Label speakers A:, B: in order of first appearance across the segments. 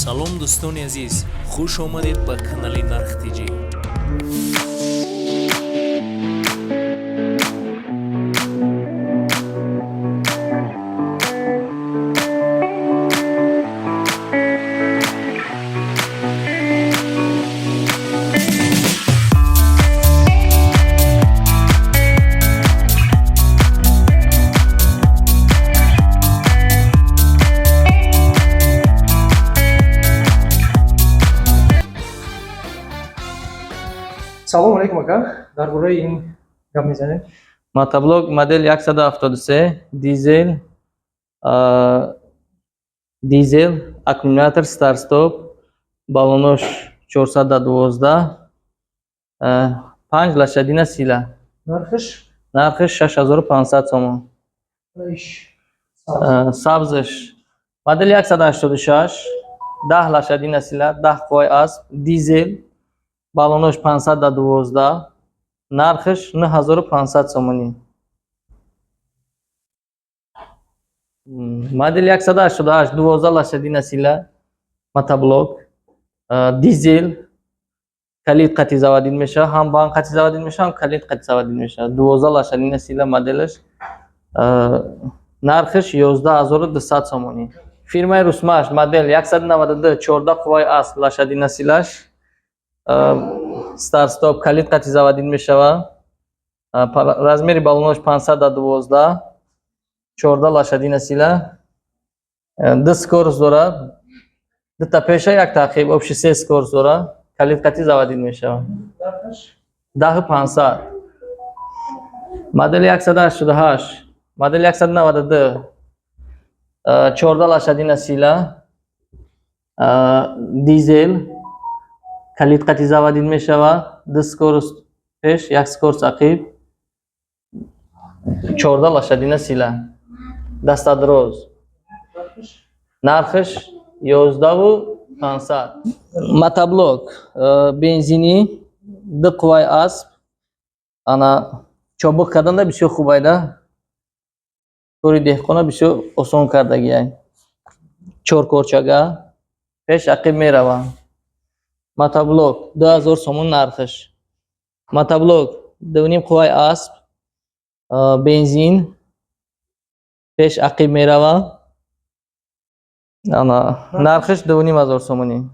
A: Салом, дӯстони азиз, хуш омадед ба канали Нарх Тҷӣ.
B: Салому алейкум, ака. Дар бораи ин гап мезанем.
C: Мотоблок модел 173, дизел, дизел, аккумулятор, старт-стоп, баллонош 412, 5 лошадиная сила.
B: Нархиш?
C: Нархиш 6500 сомон.
B: Иш?
C: Сабзш модел 186, 10 лошадиная сила, 10 қувваи асп, дизел, баллонош 512, нархиш 9500 сомонӣ. Модел 188, 12 лошадиная сила, мотоблок, дизел, калид қати заводить мешавад, ҳам банк қати заводить мешавад, ҳам калид қати заводить мешавад. 12 лошадиная сила моделаш, нархиш 11 200 сомонӣ. Фирмаи Русмаш, модел 192, 14 қувваи асп, лошадиная силаш, старт-стоп, калид қати заводить мешавад. Размери баллонош 512, 14 лошадиная сила, ду скорость дорад, дута пеша, як таъқиб, общий се скорость дорад, калид қати заводить мешавад.
B: Нархиш?
C: 10 500. Модели 188, модели 192, 14 лошадиная сила, дизел, калид қати заводить мешавад, ду скорость пеш, як скорость ақиб, 14 лошадиная сила, дастадроз.
B: Нархиш?
C: Нархиш 11 500. Мотоблок бензинӣ, ду қувваи асп, ана чобуқ карданда бисёр хуб айда, кори деҳқона бисёр осон кардагиай. Чор корчага, пеш, ақиб мерава. Мотоблок 2000 сомон нархиш. Мотоблок 2,5 қувваи асп, бензин, пеш, ақиб мерава, ана нархиш 2 500 сомонӣ.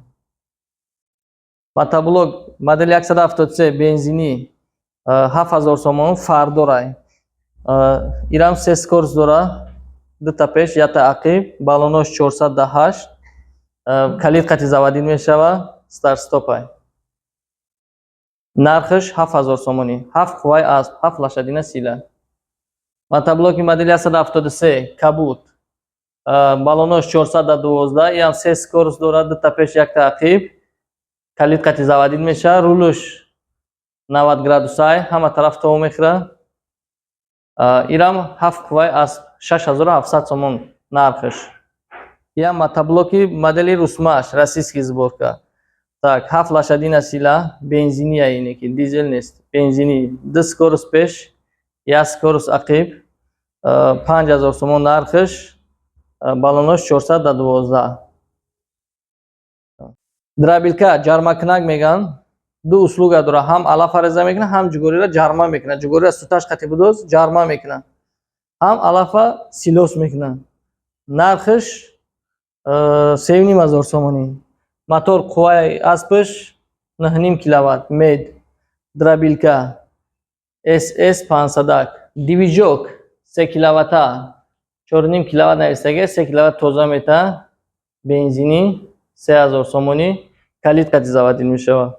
C: Мотоблок модели 173, бензинӣ, 7000 сомон, фардорай. Ирам се скорость дора, дута пеш, якта ақиб, баллонош 408, калид қати заводить мешава, старт-стопай. Нархиш 7000 сомонӣ, ҳафт қувваи асп, ҳафт лошадиная сила. Мотоблоки модели 173, кабуд, баллонош 412, иам се скорость дорад, дута пеш, якта ақиб, калид қати заводить мешавад, рулш 90 градусай, ҳама тараф тов мехӯрад. Ирам ҳафт қувваи асп, 6700 сомон нархиш. Иам мотоблоки модели Русмаш, российский сборка. Так, ҳафт лошадиная сила, бензиния, ине ки дизел нест, бензинӣ, ду скорость пеш, як скорость ақиб, 5000 сомон нархиш, баллонош 412. Дробилка, ҷармакунак мегӯянд, ду услуга дорад: ҳам алафа реза мекунад, ҳам ҷугориро ҷарма мекунад. Ҷугориро суташ қати будоз ҷарма мекунад, ҳам алафа силос мекунад. Нархиш 3 500 сомонӣ. Мотор қувваи аспаш 9,5 киловатт, мед, дробилка СС 500. Движок 3 киловатта, 4,5 киловатт навистага, 3 киловатт тоза мета, бензинӣ, 3000 сомонӣ, калид қати заводить мешавад.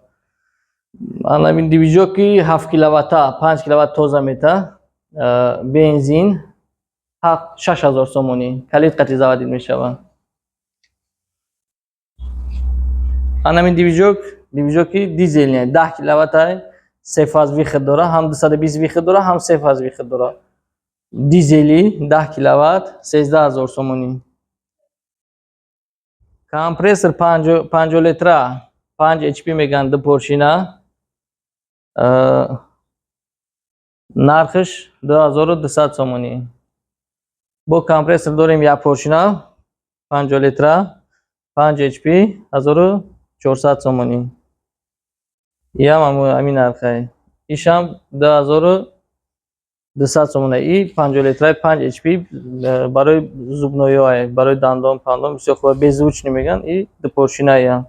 C: Анамин движоки 7 киловатта, 5 киловатт тоза мета, бензин, 6000 сомонӣ, калид қати заводить мешавад. Анамин движок, движоки дизельный, 10 киловаттай, се фаз выход дора, ҳам 220 выход дора, ҳам се фаз выход дора. Дизели, 10 киловатт, 13 000 сомонӣ. Компрессор 50 литра, 5 HP мегӯянд, ду поршина, нархиш 2200 сомонӣ. Бо компрессор дорем як поршина, 50 литра. 5 HP, 1400 сомонӣ. Иам ҳамин нархай. Ишам 2200 сомона. И 50 литраи 5 HP барои зубной, барои дандон пандон бисёр хуб, беззвучный меган, и дупоршина иам.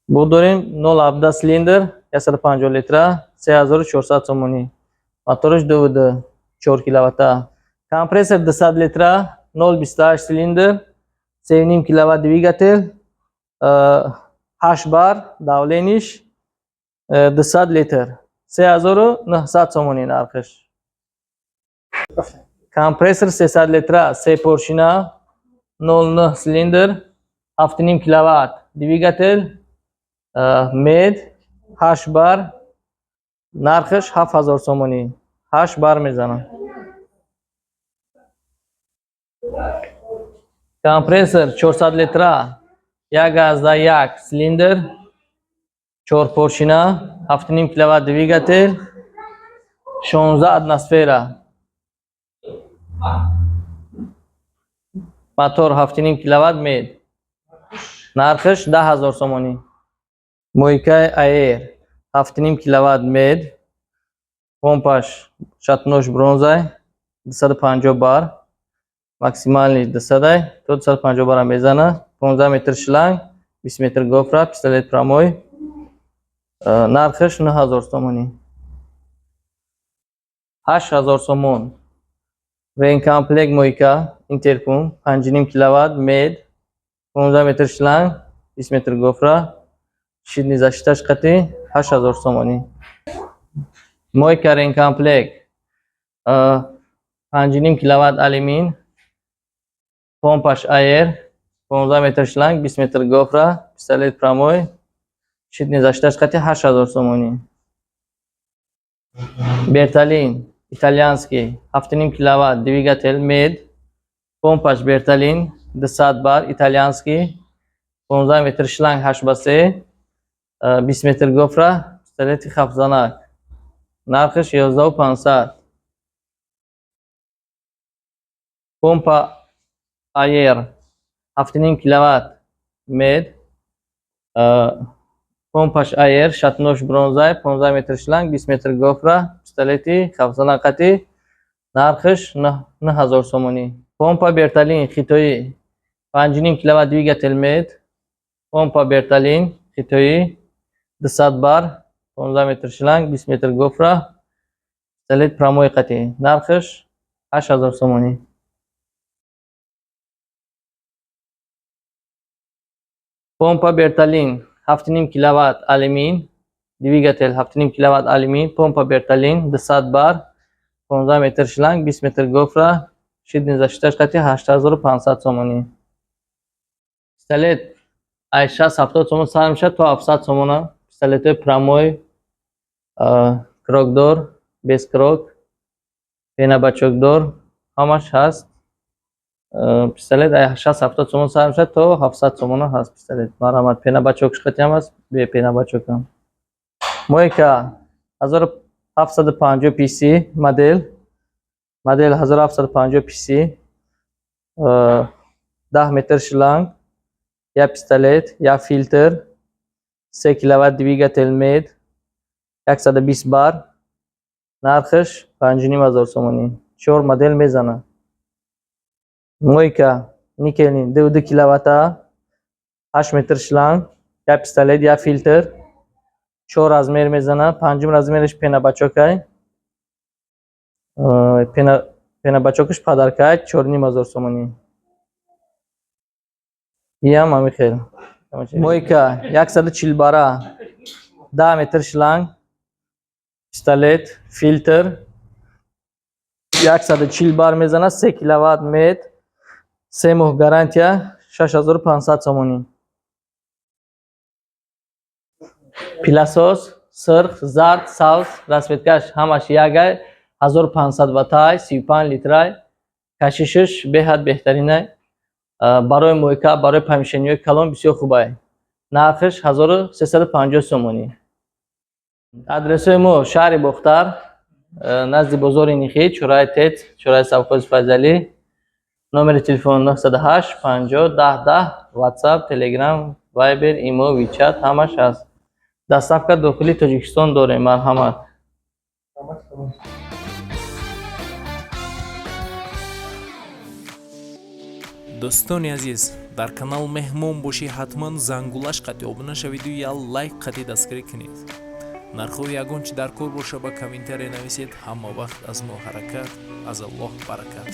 C: Бо дорем 0,17 цилиндр, 150 литра, 3400 сомонӣ. Мотораш 2,2, 4 киловатта. Компрессор 200 литра, 0,28 цилиндр, 3,5 киловатт двигатель, 8 бар, давление ш 200 литр. 3900 сомонӣ нархаш. Компрессор 300 литра, се поршина, 0,9 цилиндр, 7,5 киловатт двигатель, мед, 8 бар, нархаш 7000 сомонӣ. 8 бар мезанам. Компрессор 400 литра, 1,1 цилиндр, 4 поршина, 7,5 киловатт двигатель, 16 атмосфера. Мотор 7,5 киловатт мед. Нархаш 10 000 сомонӣ. Мойкаи Аэр 7,5 киловатт мед. Помпаш шатнош бронзай, 250 бар. Максимальный 200, то 250 бара мезана. 15 метр шланг, 20 метр гофра, пистолет прямой. Нархаш 9000 сомонӣ. 8000 сомон. Ремкомплект мойка, интерпумп, 5,5 киловатт, мед, 15 метр шланг, 20 метр гофра, щитный защита ш қати 8000 сомонӣ. Мойка ремкомплект, 5,5 киловатт алюмин, помпаш Аэр, 15 метр шланг, 20 метр гофра, пистолет прямой, щитный защита ш қати 8000 сомонӣ. Берталин итальянский 7,5 киловатт двигатель мед, помпаш Берталин 200 бар итальянский, 15 метр шланг 8 ба 3, 20 метр гофра, пистолети хафзанак. Нархаш 11500. Помпа Аер 7,5 киловатт мед, помпаш Аер, шатнош бронзай, 15 метр шланг, 20 метр гофра, пистолети хафзанак қати, нархаш 9000 сомонӣ. Помпа Берталин хитоӣ 5,5 киловатт двигатель мед, помпа Берталин хитоӣ 200 бар, 15 метр шланг, 20 метр гофра, пистолет прямой қати, нархаш 8000 сомонӣ. Помпа Берталин 7,5 киловатт алюмин, двигатель 7,5 киловатт алюмин, помпа Берталин 200 бар, 15 метр шланг, 20 метр гофра, щитный защита ш қати 8500 сомонӣ. Пистолет ай 60-70 сомон сар мешавад то 700 сомона. Пистолетҳои прямой, крокдор, без крок, пенабачокдор, ҳамаш ҳаст. Пистолет ай 60-70 сомон сар мешавад то 700 сомона ҳаст пистолет. Марҳамат, пенабачок қати ҳам ҳаст, бе пенабачок ҳам. Мойка 1750 PC модел, модел 1750 PC, 10 метр шланг, як пистолет, як фильтр, 3 киловатт двигатель мед, 120 бар, нархаш 5500 сомонӣ. 4 модел мезана. Мойка никелин 2,2 киловатта, 8 метр шланг, як пистолет, як фильтр, 4 размер мезана, панҷум размераш пенабачокай. Пенабачокаш подаркай 4500 сомонӣ. Иам ҳамин хел. Мойка 140 бара, 10 метр шланг, пистолет, фильтр, 140 бар мезана, 3 киловатт мед, 3 моҳ гарантия, 6500 сомонӣ. Пиласос сирх, зард, сабз, расцветка ш ҳамаш ягай, 1500 ваттай, 35 литрай, кашишаш беҳад беҳтаринай. Барои мойка, барои помещение ҳои калон бисёр хубай. Нархаш 1350 сомонӣ. Адресҳои мо шаҳри Бохтар, назди бозори Нихи, чораи Тет, чораи совхози Файзалӣ. Номери телефон 908 50 10 10, WhatsApp, Telegram, Viber, Imo, WeChat ҳамаш ҳаст. Доставка дохили Тоҷикистон дорем, марҳамат.
B: Раҳмат, салом.
A: Дӯстони азиз, дар канал меҳмон бошӣ, ҳатман зангулаш қатъи обуна шавиду я лайк қатъи дастгирӣ кунед. Нархҳои ягон чи дар кор боша, ба комментария нависед. Ҳама вақт аз мо ҳаракат, аз Аллоҳ баракат.